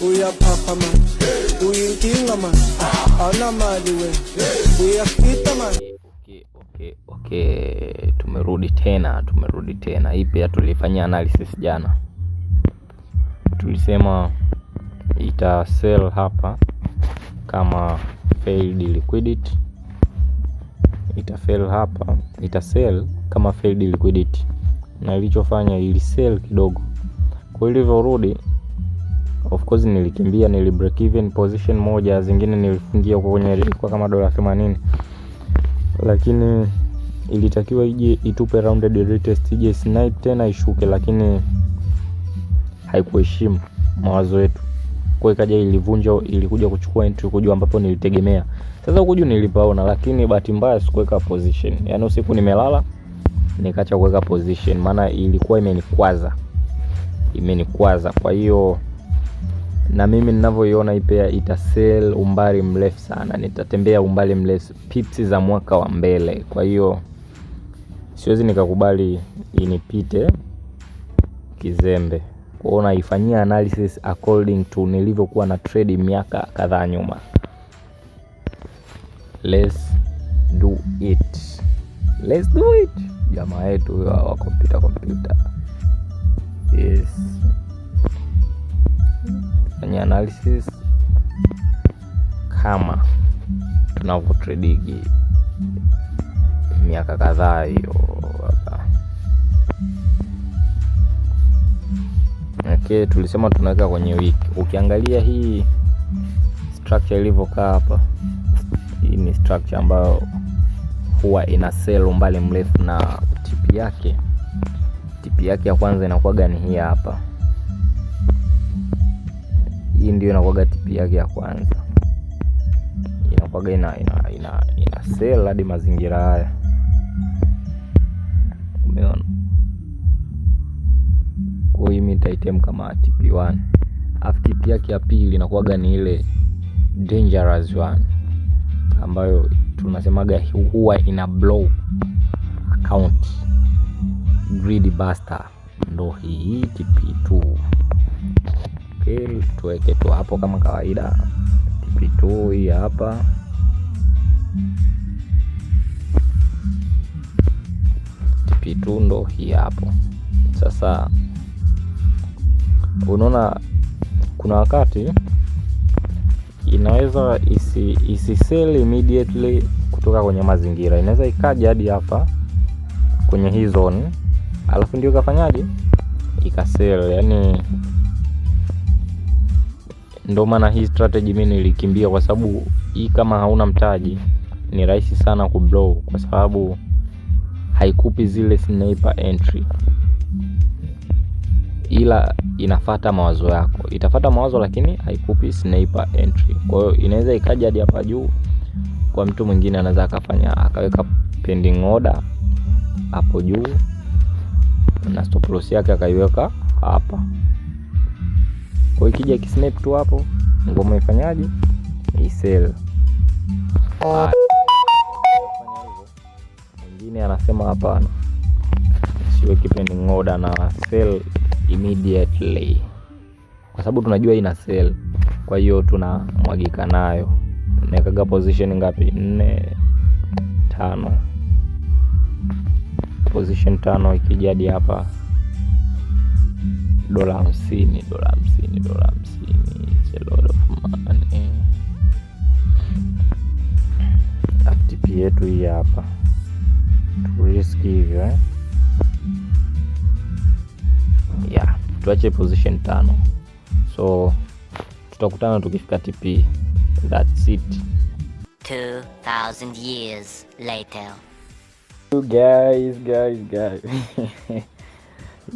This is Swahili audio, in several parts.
Uyaphapha man, uyinkinga man, awunamali wena, uyafita man. Okay, tumerudi tena, tumerudi tena. Hii pia tulifanyia analysis jana, tulisema ita sell hapa kama failed liquidity, ita fail hapa, ita sell kama failed liquidity, na ilichofanya ili sell kidogo. Kwa ilivyorudi, of course nilikimbia, nili break even position moja, zingine nilifungia kwenye ilikuwa kama dola 80, lakini ilitakiwa ije itupe rounded retest, ije snipe tena ishuke, lakini haikuheshimu mawazo yetu. Kwa ikaja ilivunja, ilikuja kuchukua entry huko juu ambapo nilitegemea. Sasa huko juu nilipaona, lakini bahati mbaya sikuweka position. Yaani usiku nimelala nikaacha kuweka position, maana ilikuwa imenikwaza, imenikwaza. Kwa hiyo na mimi ninavyoiona hii pair ita sell umbali mrefu sana, nitatembea umbali mrefu, pips za mwaka wa mbele. Kwa hiyo siwezi nikakubali inipite kizembe. Kwa hiyo naifanyia analysis according to nilivyokuwa na trade miaka kadhaa nyuma. Let's do it, let's do it. Jamaa yetu huyo wa kompyuta kompyuta, yes, fanya analysis kama tunavyotradigi miaka kadhaa hiyo hapa. Okay, tulisema tunaweka kwenye wiki. Ukiangalia hii structure ilivyokaa hapa, hii ni structure ambayo huwa ina sell umbali mrefu na TP yake. TP yake ya kwanza inakuwaga ni hii hapa. Hii ndio inakuwaga TP yake ya kwanza, inakuwaga ina sell hadi mazingira haya, umeona? Kwa hiyo mimi nitaitem kama TP1. Alafu TP yake ya pili inakuwaga ni ile dangerous one ambayo tunasemaga huwa ina blow account, greedy buster, ndo hii TP2. Okay, tuweke tu hapo kama kawaida TP2 hii hapa. TP2 ndo hii hapo. Sasa unaona kuna wakati inaweza isi sell immediately kutoka kwenye mazingira, inaweza ikaja hadi hapa kwenye hii zone, alafu ndio ikafanyaje ikasell. Yani ndio maana hii strategy mimi nilikimbia, kwa sababu hii kama hauna mtaji ni rahisi sana kublow, kwa sababu haikupi zile sniper entry, ila inafata mawazo yako, itafata mawazo lakini haikupi sniper entry. Kwa hiyo inaweza ikaja hadi hapa juu, kwa mtu mwingine anaweza akafanya akaweka pending order hapo juu na stop loss yake akaiweka hapa. Kwa hiyo ikija ikisnipe tu hapo, ngoma ifanyaje? Isell. Mwingine anasema hapana, siweki pending order na sell immediately, kwa sababu tunajua ina sell, kwa hiyo tunamwagika nayo. Tunawekaga position ngapi? 4, 5, position 5. Ikija hadi hapa dola hamsini, dola hamsini, dola hamsini, it's a lot of money. FTP yetu hii hapa, turiski hivyo eh? Yeah, tuache position 5, so tutakutana tukifika TP. That's it. 2000 years later. Guys, guys, guys.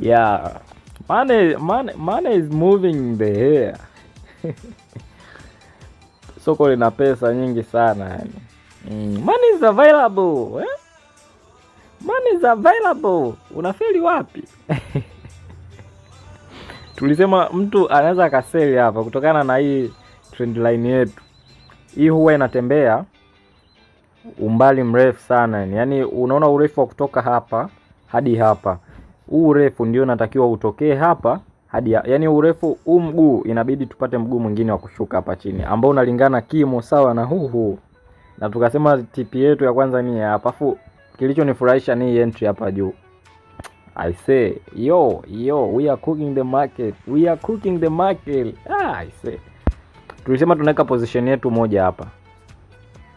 Yeah, money, money, money is moving in the air. Soko lina pesa nyingi sana yani. Money is available, eh? Money is available. Unafeli wapi? Tulisema mtu anaweza akaseli hapa kutokana na hii trend line yetu. Hii huwa inatembea umbali mrefu sana yani. Yaani unaona urefu wa kutoka hapa hadi hapa. Huu urefu ndio unatakiwa utokee hapa Hadi yani urefu huu mguu inabidi tupate mguu mwingine wa kushuka hapa chini ambao unalingana kimo sawa na huu huu, na tukasema TP yetu ya kwanza ni hapa. Afu kilichonifurahisha ni entry hapa juu. I say, yo yo, we are cooking the market, we are cooking the market. Ah, I say tulisema tunaweka position yetu moja hapa,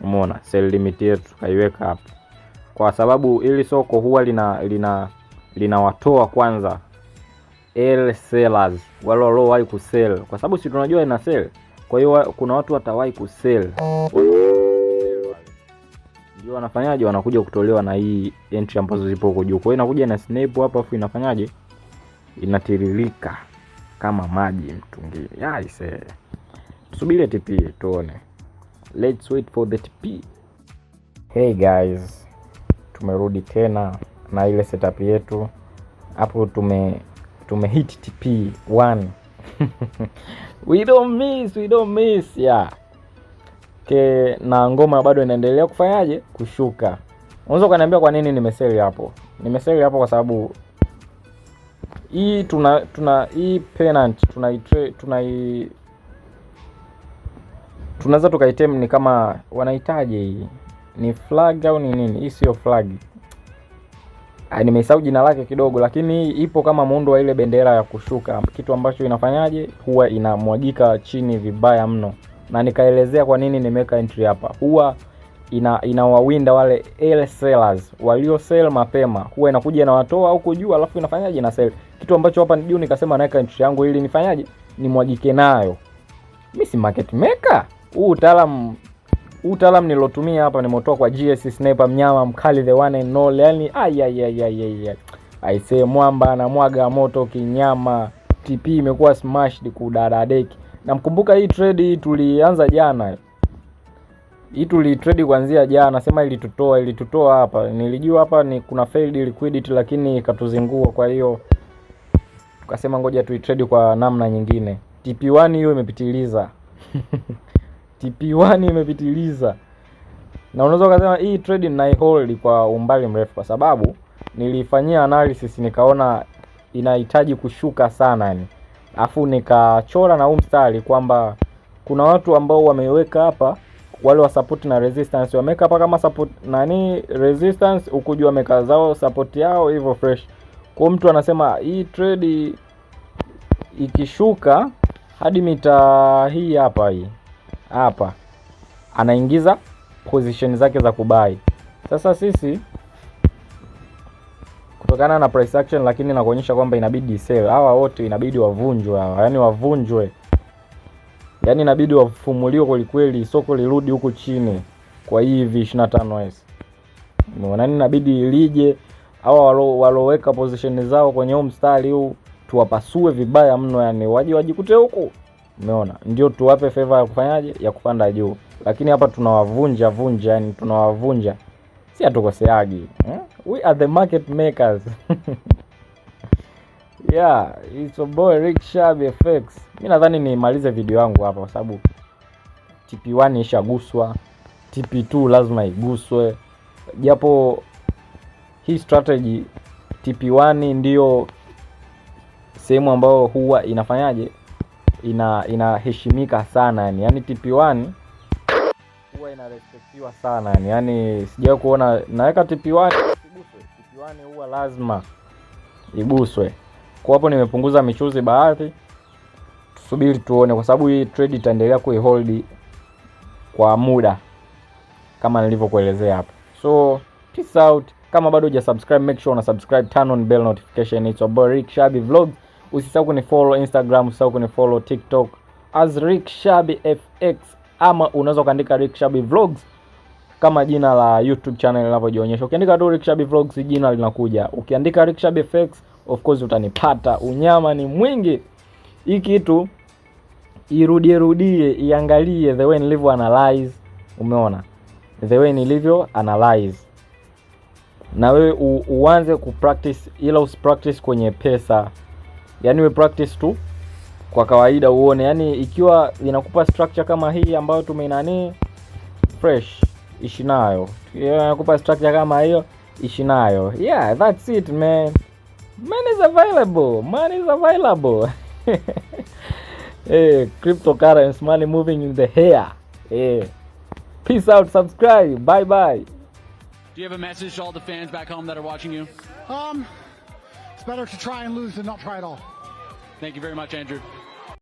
umeona sell limit yetu tukaiweka hapa, kwa sababu ili soko huwa lina linawatoa kwanza early sellers, wale waliowahi kusell, kwa sababu si tunajua ina sell. Kwa hiyo kuna watu watawahi kusell, ndio wanafanyaje, wanakuja kutolewa na hii entry ambazo zipo huko juu. Kwa hiyo inakuja na snap hapa, afu inafanyaje, inatiririka kama maji mtungini. Aise, tusubiri TP tuone, let's wait for the TP. Hey guys, tumerudi tena na ile setup yetu hapo, tume hit TP1. We don't miss, we don't miss, yeah. Ke, na ngoma bado inaendelea kufanyaje, kushuka. Unaweza ukaniambia kwa nini nimesell hapo? Nimesell hapo kwa sababu hii tuna hii pennant tunaweza tukaitem ni kama wanahitaji hii ni flag au ni nini? Hii sio flag. Nimesahau jina lake kidogo, lakini ipo kama muundo wa ile bendera ya kushuka, kitu ambacho inafanyaje, huwa inamwagika chini vibaya mno, na nikaelezea kwa nini nimeweka entry hapa. Huwa inawawinda wale early sellers walio sell mapema, huwa inakuja inawatoa huku juu, alafu inafanyaje, ina sell, kitu ambacho hapa juu nikasema naweka entry yangu ili nifanyaje, nimwagike nayo. Mimi si market maker. Huu utaalamu nilotumia hapa nimetoa kwa GS Sniper, mnyama mkali, the one and all. Yani ay ay ay ay ay, aisee, mwamba anamwaga moto kinyama. TP imekuwa smashed kudadadeki. Namkumbuka hii trade hii tulianza jana. Hii tulitrade kuanzia jana, sema ilitutoa hapa. Nilijua hapa ni kuna failed liquidity, lakini ikatuzingua, kwa hiyo tukasema ngoja tuitrade kwa namna nyingine. TP1 hiyo imepitiliza. TP1 imepitiliza. Na unaweza ukasema hii trade hold kwa umbali mrefu kwa sababu nilifanyia analysis nikaona inahitaji kushuka sana yani. Afu nikachora na huu mstari kwamba kuna watu ambao wameweka hapa, wale wa support na resistance wameweka hapa kama support nani resistance, huku juu wameka zao support yao hivyo fresh. Kwa mtu anasema hii trade ikishuka hadi mita hii hapa, hii hapa, anaingiza position zake za kubuy. Sasa sisi kutokana na price action, lakini nakuonyesha kwamba inabidi sell. Hawa wote inabidi wavunjwe hawa, yani wavunjwe, yani inabidi wafumuliwe kweli kweli, soko lirudi huku chini kwa hivi 25S. Umeona, inabidi lije hawa waloweka position zao kwenye huu mstari huu tuwapasue vibaya mno, yani waje wajikute huku. Umeona, ndio tuwape favor ya kufanyaje, ya kupanda juu, lakini hapa tunawavunja vunja, yani tunawavunja, si hatukoseagi eh? We are the market makers. Yeah, it's your boy Rick Shabi FX. Mimi nadhani nimalize video yangu hapa kwa sababu TP1 ishaguswa, TP2 lazima iguswe, japo hii strategy TP1 ndiyo sehemu ambayo huwa inafanyaje, inaheshimika sana yani, yani TP1 huwa inarespectiwa sana yani, yani sijawahi kuona naweka TP1 isiguswe. TP1 huwa lazima iguswe. Kwa hapo nimepunguza michuzi baadhi, tusubiri tuone, kwa sababu hii trade itaendelea kuihold kwa muda kama nilivyokuelezea hapo. So peace out. Kama bado huja subscribe, make sure una subscribe, turn on bell notification. It's your boy Rick Shabi Vlogs. Usisahau kunifollow Instagram, usisahau kunifollow TikTok as Rick Shabi FX, ama unaweza ukaandika Rick Shabi Vlogs kama jina la YouTube channel linavyojionyesha. Ukiandika tu Rick Shabi Vlogs jina linakuja. Ukiandika Rick Shabi FX, of course utanipata. Unyama ni mwingi. Hii kitu irudie rudie, iangalie the way nilivyo analyze. Umeona the way nilivyo analyze, na wewe uanze kupractice, ila usipractice kwenye pesa, yaani we practice tu kwa kawaida uone, yaani ikiwa inakupa structure kama hii ambayo tumeinani fresh, ishi nayo. Inakupa structure kama hiyo, ishi nayo. Yeah, that's it, man. Money is available, money is available. Cryptocurrency money moving in the air. Peace out, subscribe. Bye bye. Do you have a message to all the fans back home that are watching you? It's better to try and lose than not try at all. Thank you very much, Andrew.